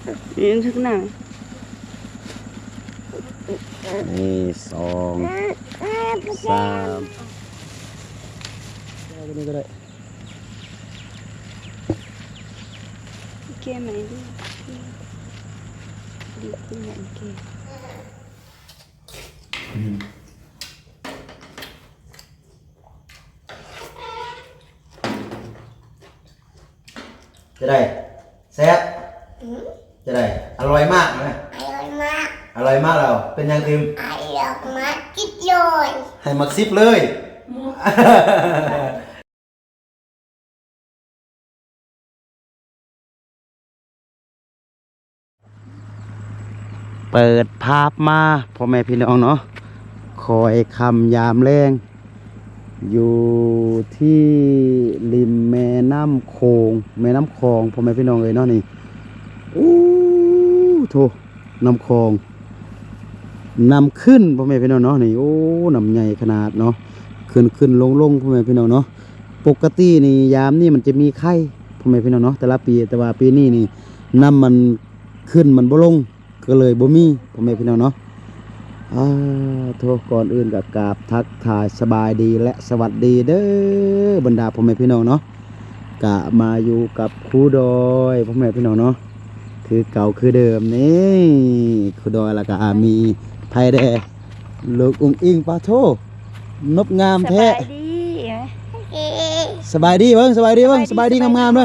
ນີ້ ນີ້ ສອງ ສາມ ເອົາໂຕນີ້ກໍໄດ້. ແກ້ໃໝ່ເດີ ດີຂຶ້ນແລ້ວແກ້ ອືມ ຈັ່ງໃດ ແຊບ? ອືມ ຈັ່ງໃດ ອະລ່ອຍມາກນະ? ອະລ່ອຍມາກ ອະລ່ອຍມາກແລ້ວ ເປັນຫຍັງຕື່ມ? ອະລ່ອຍມາກ ສິບເລີຍ ໃຫ້ມັກສິບເລີຍ. ເປີດພາບມາ ພໍ່ແມ່ພີ່ນ້ອງເນາະ ຄ່ອຍຄ່ຳຍາມແລງ ຢູ່ທີ່ລິມແມ່ນ້ຳໂຂງ ແມ່ນ້ຳຂອງ ພໍ່ແມ່ພີ່ນ້ອງເອີຍເນາະ ນີ້ ໂອ້ ໂທ້ ນ້ຳຂອງ ນ້ຳຂຶ້ນ ພໍ່ແມ່ພີ່ນ້ອງເນາະ ນີ້ ໂອ້ ນ້ຳໃຫຍ່ຂະໜາດເນາະ ຂຶ້ນໆລົງໆ ພໍ່ແມ່ພີ່ນ້ອງເນາະ. ປົກກະຕິນີ້ຍາມນີ້ມັນຈະມີໄຂ່ ພໍ່ແມ່ພີ່ນ້ອງເນາະ ແຕ່ລະປີ ແຕ່ວ່າປີນີ້ນີ້ນ້ຳມັນຂຶ້ນມັນບໍ່ລົງ ກໍເລີຍບໍ່ມີ ພໍ່ແມ່ພີ່ນ້ອງເນາະ. ອາ ໂທ້ ກ່ອນອື່ນກໍກາບທັກທາຍສະບາຍດີ ແລະ ສະຫວັດດີເດີ ບັນດາພໍ່ແມ່ພີ່ນ້ອງເນາະ. ກະມາຢູ່ກັບຄູດອຍ ພໍ່ແມ່ພີ່ນ້ອງເນາະ ຄືເກົ່າຄືເດີມນີ້ ຄູດອຍ ແລ້ວກະ ອາ ມີໃຜແດ່ ລູກອຸ້ງອິງ ປາໂທ ນົບງາມແທ້ ສະບາຍດີ ສະບາຍດີເບິ່ງ ສະບາຍດີເບິ່ງ ສະບາຍດີ ສະບາຍດີງາມໆເດີ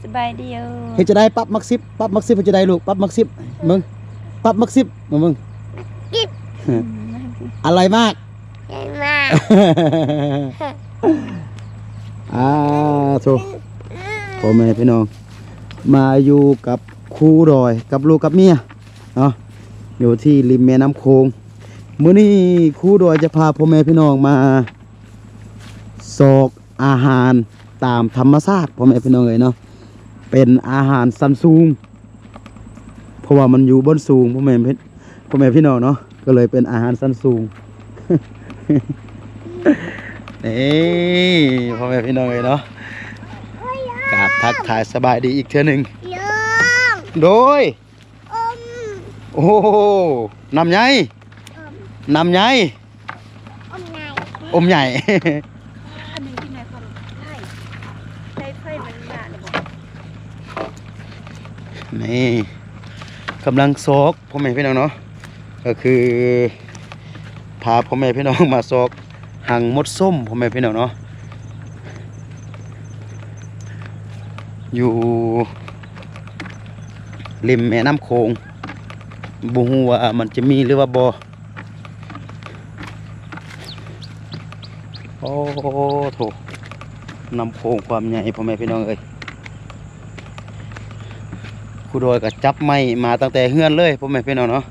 ສະບາຍດີເອີ ເຮັດຈັ່ງໃດ ປັບມັກສິບ ປັບມັກສິບ ເຮັດຈັ່ງໃດລູກ ປັບມັກສິບເບິ່ງ ປັບມັກສິບເບິ່ງ ອະລ່ອຍມາກ ອາ ໂທ້ ພໍ່ແມ່ພີ່ນ້ອງ ມາຢູ່ກັບຄູດອຍ ກັບລູກກັບເມຍເນາະ ຢູ່ທີ່ລິມແມ່ນ້ຳໂຂງ. ມື້ນີ້ຄູດອຍຈະພາພໍ່ແມ່ພີ່ນ້ອງມາຊອກອາຫານຕາມທຳມະຊາດ ພໍ່ແມ່ພີ່ນ້ອງເອີຍເນາະ ເປັນອາຫານຊັ້ນສູງ ເພາະວ່າມັນຢູ່ບ່ອນສູງ ພໍ່ແມ່ ພໍ່ແມ່ພີ່ນ້ອງເນາະ ກໍເລີຍເປັນອາຫານຊັ້ນສູງ. ນີ້ ພໍ່ແມ່ພີ່ນ້ອງເອີຍເນາະ ກາບທັກທາຍສະບາຍດີອີກເທື່ອໜຶ່ງ ໂດຍ ໂອ້ ນ້ຳໃຫຍ່ ນ້ຳໃຫຍ່ ອົມໃຫຍ່ ນີ້ ກຳລັງຊອກ ພໍ່ແມ່ພີ່ນ້ອງເນາະ ກໍຄືພາພໍ່ແມ່ພີ່ນ້ອງມາຊອກຮັງມົດສົ້ມ ພໍ່ແມ່ພີ່ນ້ອງເນາະ ຢູ່ລິມແມ່ນ້ຳໂຂງ ບໍ່ຮູ້ວ່າມັນຈະມີຫຼືວ່າບໍ່. ໂອ້ໂທ້ ນ້ຳໂຂງຄວາມໃຫຍ່ ພໍ່ແມ່ພີ່ນ້ອງເອີຍ ຄູດອຍກໍຈັບໄມ້ມາຕັ້ງແຕ່ເຮືອນເລີຍ ພໍ່ແມ່ພີ່ນ້ອງເນາະ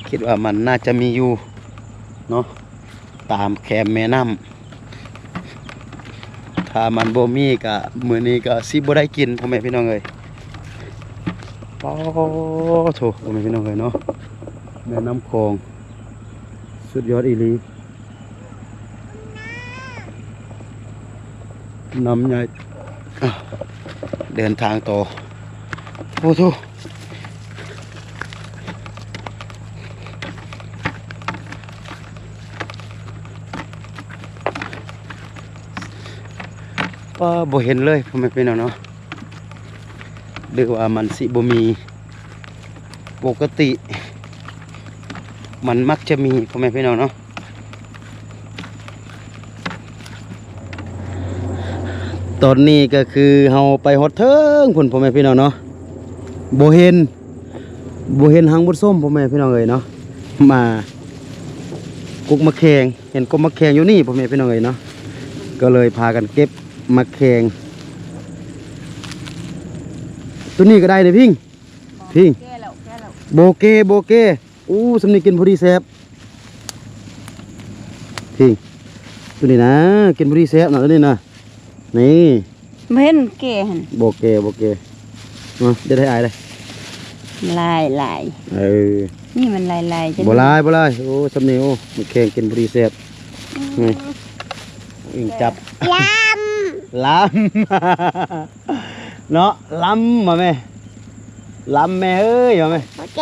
ຄິດວ່າມັນໜ້າຈະມີຢູ່ເນາະ ຕາມແຄມແມ່ນ້ຳ ຖ້າມັນບໍ່ມີກະ ມື້ນີ້ກະຊິບໍ່ໄດ້ກິນ ພໍ່ແມ່ພີ່ນ້ອງເອີຍ. ປາໂທ້ ພໍ່ແມ່ພີ່ນ້ອງເອີຍເນາະ ແມ່ນ້ຳຂອງ ສຸດຍອດອີ່ຫຼີ ນ້ຳໃຫຍ່ ອ່ະ ເດີນທາງຕໍ່ ໂອ້ໂທ້. ປາ ບໍ່ເຫັນເລີຍ ພໍ່ແມ່ພີ່ນ້ອງເນາະ ຫຼືວ່າມັນຊິບໍ່ມີ ປົກກະຕິມັນມັກຈະມີ ພໍ່ແມ່ພີ່ນ້ອງເນາະ. ຕອນນີ້ກໍຄືເຮົາໄປຮອດເທິງພຸ້ນ ພໍ່ແມ່ພີ່ນ້ອງເນາະ ບໍ່ເຫັນ ບໍ່ເຫັນຮັງບົດສົ້ມ ພໍ່ແມ່ພີ່ນ້ອງເອີຍເນາະ ມາ ກົກໝາກແຂ້ງ ເຫັນກົກໝາກແຂ້ງຢູ່ນີ້ ພໍ່ແມ່ພີ່ນ້ອງເອີຍເນາະ ກໍເລີຍພາກັນເກັບໝາກແຂ້ງ ໂຕນີ້ກໍໄດ້ເດ້ພິງ ພິງ ແກ່ແລ້ວ ແກ່ແລ້ວ ບໍ່ແກ່ ບໍ່ແກ່ ໂອ້ ສ່ຳນີ້ກິນພໍດີແຊບ ພິງ ໂຕນີ້ນະ ກິນພໍດີແຊບນະ ໂຕນີ້ນະ ນີ້ ບໍ່ເຫັນແກ່ຫັ້ນ ບໍ່ແກ່ ບໍ່ແກ່ ມາ ເດັດໃຫ້ອ້າຍເດີ້ ຫຼາຍໆ ເອີ ນີ້ມັນຫຼາຍໆ ບໍ່ຫຼາຍ ບໍ່ຫຼາຍ ໂອ້ ສ່ຳນີ້ ໂອ້ ໝາກແຂ້ງກິນພໍດີແຊບ ອືມ ນີ້ ອີງຈັບ ລາມ ລາມ. ເນາະ ລຳມາແມ່ ລຳແມ່ເອີຍ ມາແມ່ ໂອເຄ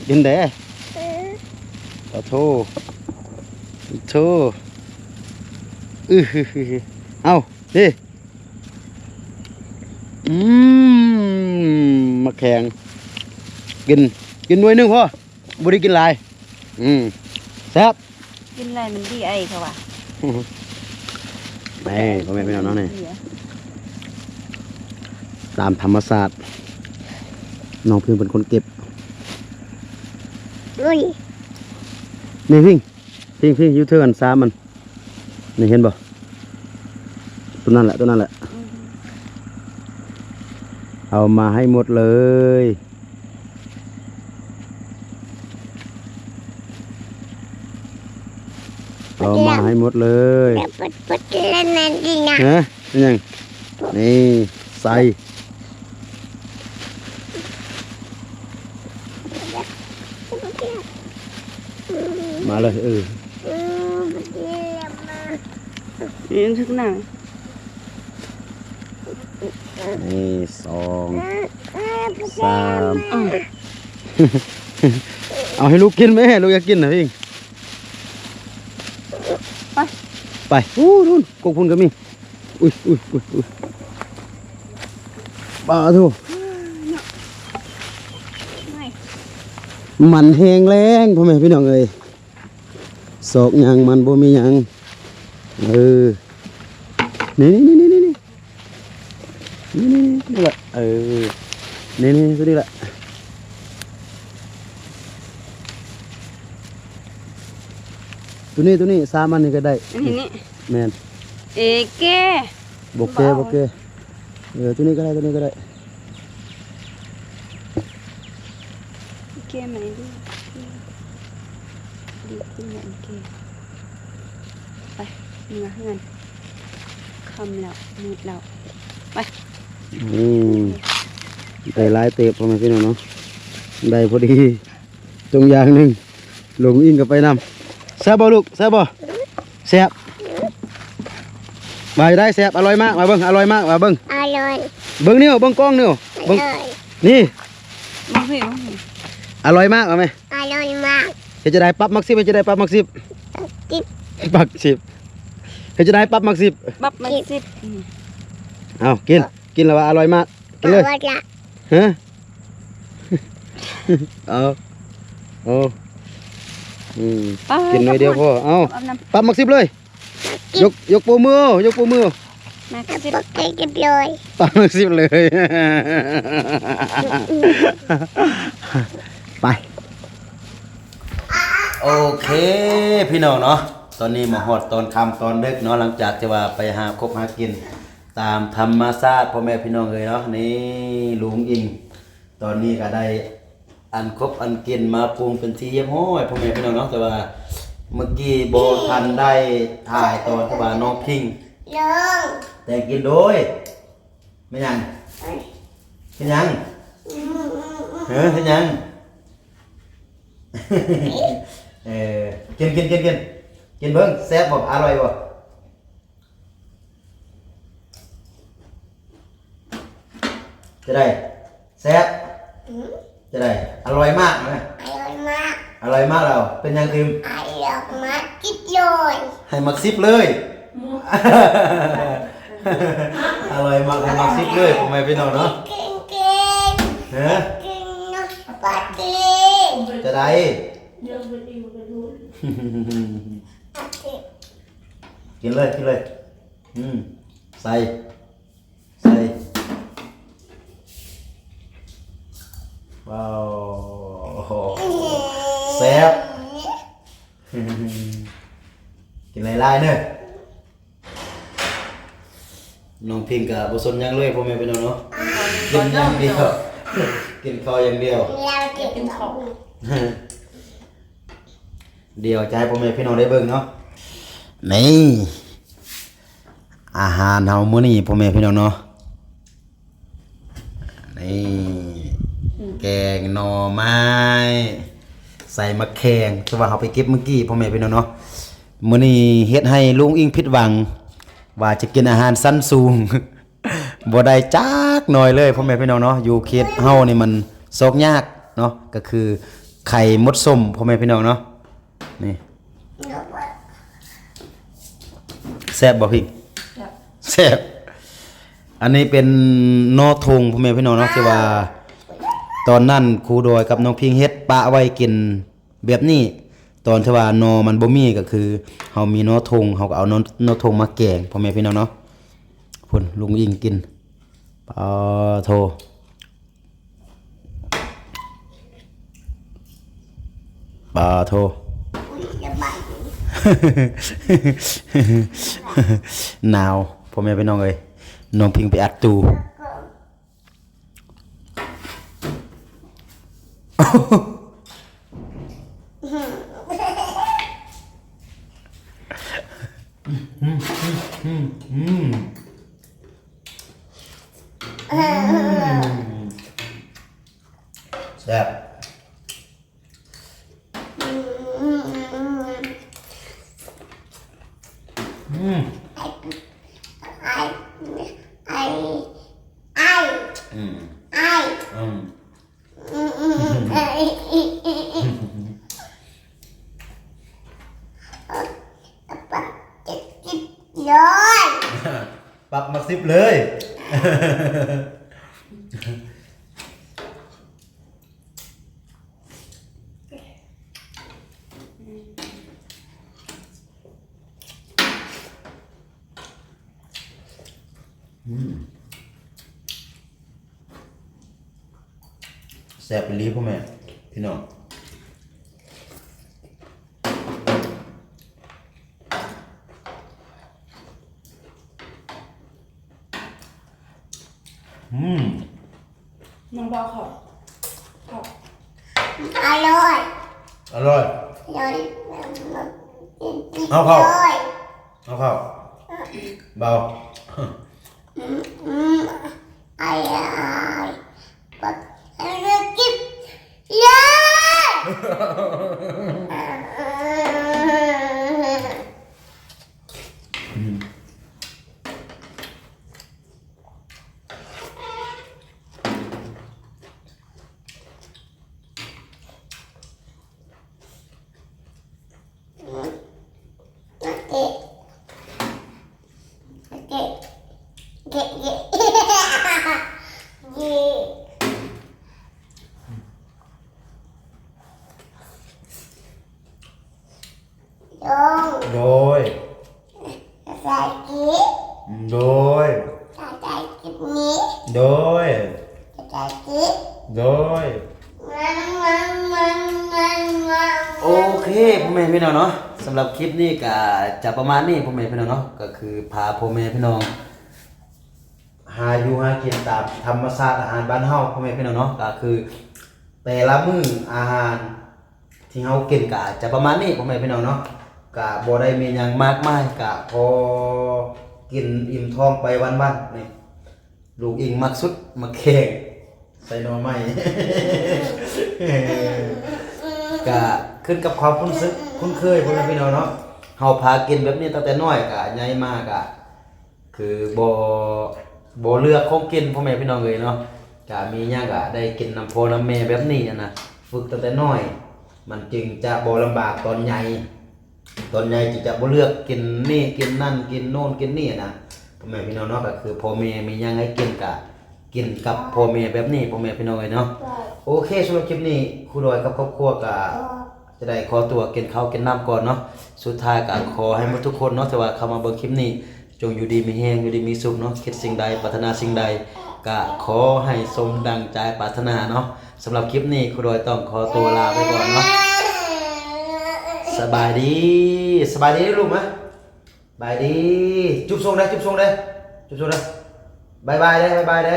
ກິນເດ້ ເອີ ໂອ້ໂທ ໂອ້ໂທ ອື ເອົ້າ ນີ້ ອືມ ໝາກແຂງ ກິນ ກິນໜ່ວຍໜຶ່ງພໍ ບໍ່ໄດ້ກິນຫຼາຍ ອືມ ແຊບ ກິນຫຼາຍມັນດີໄອ ເຂົາວ່າ ນີ້ ພໍ່ແມ່ພີ່ນ້ອງເນາະ ນີ້ ຕາມທຳມະຊາດ ນ້ອງພິງເປັນຄົນເກັບ ອຸ້ຍ ນີ້ພິງ ພິງ ພິງ ຢູ່ເທິງອັນຊາມມັນ ນີ້ເຫັນບໍ່? ຕົວນັ້ນແຫຼະ ຕົວນັ້ນແຫຼະ ອືມ ເອົາມາໃຫ້ໝົດເລີຍ ເອົາມາໃຫ້ໝົດເລີຍ ແລ້ວປົດ ປົດແລ້ວນັ້ນດີນະ ຮະ? ເປັນຫຍັງ? ນີ້ ໃສ່ ມາເລີຍ ເອີ ນີ້ຖືກໜັງ ນີ້ ສອງ ສາມ ອືມ ເອົາໃຫ້ລູກກິນແມ່ ລູກຢາກກິນນະພິງ ໄປ ໄປ ພຸ້ນ ກົກພຸ້ນກໍມີ ອຸ້ຍ ອຸ້ຍ ອຸ້ຍ ອຸ້ຍ ປາໂທ້ ມັນແຮງແລ້ງ ພໍ່ແມ່ພີ່ນ້ອງເອີຍ ຊອກຫຍັງມັນບໍ່ມີຫຍັງ ເອີ ນີ້ໆໆໆ ນີ້ໆໆ ນີ້ແຫຼະ ເອີ ນີ້ໆ ຕົວນີ້ແຫຼະ ຕົວນີ້ ຕົວນີ້ ສາມອັນນີ້ກໍໄດ້ ອັນນີ້ນີ້ ແມ່ນ ເອເກ ບໍ່ແກ່ ບໍ່ແກ່ ເອີ ຕົວນີ້ກໍໄດ້ ຕົວນີ້ກໍໄດ້ ແກະໃໝ່ເດີ ດີຂຶ້ນແລ້ວແກະ ໄປ ເມືອເຮືອນ ຄ່ຳແລ້ວ ມືດແລ້ວ ໄປ ອືມ ໄດ້ຫຼາຍເຕີບ ພໍ່ແມ່ພີ່ນ້ອງເນາະ ໄດ້ພໍດີ ຕົງຢ່າງໜຶ່ງ ລຸງອິງກໍໄປນຳ ແຊບບໍ່ລູກ ແຊບບໍ່? ແຊບ ວ່າໄດ້ແຊບ ອະລ່ອຍມາກ ມາເບິ່ງ ອະລ່ອຍມາກ ມາເບິ່ງ ອະລ່ອຍ ເບິ່ງນິ້ວ ເບິ່ງກ້ອງນິ້ວ ເບິ່ງ ອະລ່ອຍ ນີ້ ມາພີ້ ມາພີ້ ອະລ່ອຍມາກ ວ່າແມ່ ອະລ່ອຍມາກ ເຮັດຈັ່ງໃດ ປັບມັກສິບ ເຮັດຈັ່ງໃດ ປັບມັກສິບ ປັບສິບ ເຮັດຈັ່ງໃດ ປັບມັກສິບ ປັບມັກສິບ ເອົາ ກິນ ກິນແລ້ວວ່າອະລ່ອຍມາກ ກິນເລີຍ ຮະ ເອົາ ໂອ້ ອືມ ປາ ກິນໜ້ອຍດຽວພໍ ເອົາ ປັບມັກສິບເລີຍ ຍົກ ຍົກໂປ້ມື ຍົກໂປ້ມື ມັກສິບ ປັບມັກສິບເລີຍ ປັບມັກສິບເລີຍ ໄປ ໂອເຄ ພີ່ນ້ອງເນາະ ຕອນນີ້ມາຮອດຕອນຄ່ຳຕອນເດິກເນາະ ຫຼັງຈາກທີ່ວ່າໄປຫາກົບຫາກິນຕາມທຳມະຊາດ ພໍ່ແມ່ພີ່ນ້ອງເອີຍເນາະ ນີ້ລຸງອິງ ຕອນນີ້ກໍໄດ້ອັນຄົບອັນກິນມາປຸງເປັນທີ່ຮຽບຮ້ອຍ ພໍ່ແມ່ພີ່ນ້ອງເນາະ ແຕ່ວ່າເມື່ອກີ້ບໍ່ທັນໄດ້ຖ່າຍຕອນທີ່ວ່ານ້ອງພິງ ແຕ່ງກິນໂດຍ ແມ່ນຫຍັງ? ເຮັດຫຍັງ? ເອີ ເຮັດຫຍັງ? ເອີ ກິນ ກິນ ກິນ ກິນ ກິນເບິ່ງ ແຊບບໍ່? ອະລ່ອຍບໍ່? ຈະໄດ້ ແຊບ ອືມ ຈະໄດ້ ອະລ່ອຍມາກນະ ອະລ່ອຍມາກ ອະລ່ອຍມາກແລ້ວ ເປັນຫຍັງຕື່ມ? ອະລ່ອຍມາກ ກິນເລີຍ ໃຫ້ມັກສິບເລີຍ ອະລ່ອຍມາກ ໃຫ້ມັກສິບເລີຍ ພໍ່ແມ່ພີ່ນ້ອງເນາະ ກິນ ກິນ ຮະ ກິນເນາະ ປາຕີ ຈະໄດ້ ກິນເລີຍ ກິນເລີຍ ອືມ ໃສ່ ໃສ່ ວ້າວ ແຊບ ກິນຫຼາຍໆເດີ ນ້ອງພິງກະບໍ່ສົນຫຍັງເລີຍ ພໍ່ແມ່ພີ່ນ້ອງເນາະ ກິນຢ່າງດຽວ ກິນເຂົ້າຢ່າງດຽວ ກິນເຂົ້າ ດຽວຈະໃຫ້ພໍ່ແມ່ພີ່ນ້ອງໄດ້ເບິ່ງເນາະ ນີ້ ອາຫານເຮົາມື້ນີ້ ພໍ່ແມ່ພີ່ນ້ອງເນາະ ນີ້ ອືມ ແກງໜໍ່ໄມ້ ໃສ່ໝາກແຂ່ງ ແຕ່ວ່າເຮົາໄປເກັບມື້ກີ້ ພໍ່ແມ່ພີ່ນ້ອງເນາະ ມື້ນີ້ເຮັດໃຫ້ລຸງອິງຜິດຫວັງ ວ່າຈະກິນອາຫານຊັ້ນສູງ ບໍ່ໄດ້ຈັ ໜ້ອຍເລີຍ ພໍ່ແມ່ພີ່ນ້ອງເນາະ. ຢູ່ເຂດເຮົານີ້ມັນຊອກຍາກເນາະ ກໍຄືໄຂ່ມົດສົ້ມ ພໍ່ແມ່ພີ່ນ້ອງເນາະ. ນີ້ ແຊບບໍ່ພິງ? ແຊບ ແຊບ. ອັນນີ້ເປັນໜໍ່ຖົ່ງ ພໍ່ແມ່ພີ່ນ້ອງເນາະ ທີ່ວ່າຕອນນັ້ນຄູດອຍກັບນ້ອງພິງເຮັດປະໄວ້ກິນແບບນີ້. ຕອນທີ່ວ່າໜໍ່ມັນບໍ່ມີ ກໍຄືເຮົາມີໜໍ່ຖົ່ງ ເຮົາກໍເອົາໜໍ່ ໜໍ່ຖົ່ງມາແກງ ພໍ່ແມ່ພີ່ນ້ອງເນາະ. ພຸ້ນ ລຸງອິງກິນ ປາໂທ ປາໂທ ໜາວ ພໍ່ແມ່ພີ່ນ້ອງເອີຍ. ນ້ອງພິງໄປອັດຕູ້. ແຊບ. ອືມ ອືມ ອືມ ອືມ ປັບມາສິບເລີຍ. ອືມ ແຊບອີ່ຫຼີພໍ່ແມ່ພີ່ນ້ອງ. ອືມ ນ້ອງບໍ່ເຂົ້າ ເຂົ້າ ອະລ່ອຍ ອະລ່ອຍ ອະລ່ອຍ ເອົາເຂົ້າ ເອົາເຂົ້າ ເບົາ. ອືມ ອືມ ອາຍ ອາຍ ບັກ ເລີຍ ອືມ. ໂດຍ ໂດຍ ໂດຍ ໂດຍ. ໂອເຄ ພໍ່ແມ່ພີ່ນ້ອງເນາະ, ສຳລັບຄລິບນີ້ກະຈະປະມານນີ້ ພໍ່ແມ່ພີ່ນ້ອງເນາະ, ກະຄືພາພໍ່ແມ່ພີ່ນ້ອງຫາຢູ່ຫາກິນຕາມທຳມະຊາດອາຫານບ້ານເຮົາ ພໍ່ແມ່ພີ່ນ້ອງເນາະ, ກະຄືແຕ່ລະມື້ອາຫານ ທີ່ເຮົາກິນກະຈະປະມານນີ້ ພໍ່ແມ່ພີ່ນ້ອງເນາະ, ກະບໍ່ໄດ້ມີຫຍັງມາກມາຍ, ກະພໍກິນອີ່ມທ້ອງໄປວັນໆ. ນີ້ ລູກອິງມັກສຸດ ໝາກແຂ້ງໃສ່ໜໍ່ໄມ້ ກະຂຶ້ນກັບຄວາມຄຸ້ນຊຶກຄຸ້ນເຄີຍ ພໍ່ແມ່ພີ່ນ້ອງເນາະ, ເຮົາພາກິນແບບນີ້ຕັ້ງແຕ່ນ້ອຍ ກະໃຫຍ່ມາກະ ຄືບໍ່ ບໍ່ເລືອກຂອງກິນ ພໍ່ແມ່ພີ່ນ້ອງເອີຍເນາະ, ກະມີຫຍັງກະໄດ້ກິນນຳພໍ່ນຳແມ່ແບບນີ້ຫັ້ນນະ, ຝຶກຕັ້ງແຕ່ນ້ອຍ ມັນຈຶ່ງຈະບໍ່ລຳບາກຕອນໃຫຍ່, ຕອນໃຫຍ່ຈຶ່ງຈະບໍ່ເລືອກກິນນີ້ກິນນັ້ນ ກິນໂນ້ນກິນນີ້ຫັ້ນນະ ພໍ່ແມ່ພີ່ນ້ອງເນາະ. ກະຄືພໍ່ແມ່ມີຫຍັງໃຫ້ກິນກະກິນກັບພໍ່ແມ່ແບບນີ້ ພໍ່ແມ່ພີ່ນ້ອງເອີຍເນາະ. ໂອເຄ ສຳລັບຄລິບນີ້ ຄູດອຍກັບຄອບຄົວກະ ຈະໄດ້ຂໍຕົວກິນເຂົ້າກິນນ້ຳກ່ອນເນາະ. ສຸດທ້າຍກໍຂໍໃຫ້ໝົດທຸກຄົນເນາະ ທີ່ວ່າເຂົ້າມາເບິ່ງຄລິບນີ້ ຈົ່ງຢູ່ດີມີແຮງ ຢູ່ດີມີສຸກເນາະ, ຄິດສິ່ງໃດ ປາດຖະໜາສິ່ງໃດ ກໍຂໍໃຫ້ສົມດັ່ງໃຈປາດຖະໜາເນາະ. ສຳລັບຄລິບນີ້ ຄູດອຍຕ້ອງຂໍຕົວລາໄປກ່ອນເນາະ. ສະບາຍດີ ສະບາຍດີລູກມາ. ບາຍດີ ຈຸບສົ່ງເດີ້ ຈຸບສົ່ງເດີ້ ຈຸບສົ່ງເດີ້. ບາຍບາຍເດີ້ ບາຍບາຍເດີ້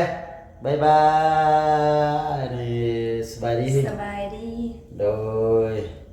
ບາຍບາຍ. ນີ້ ສະບາຍດີ ສະບາຍດີ ໂດຍ.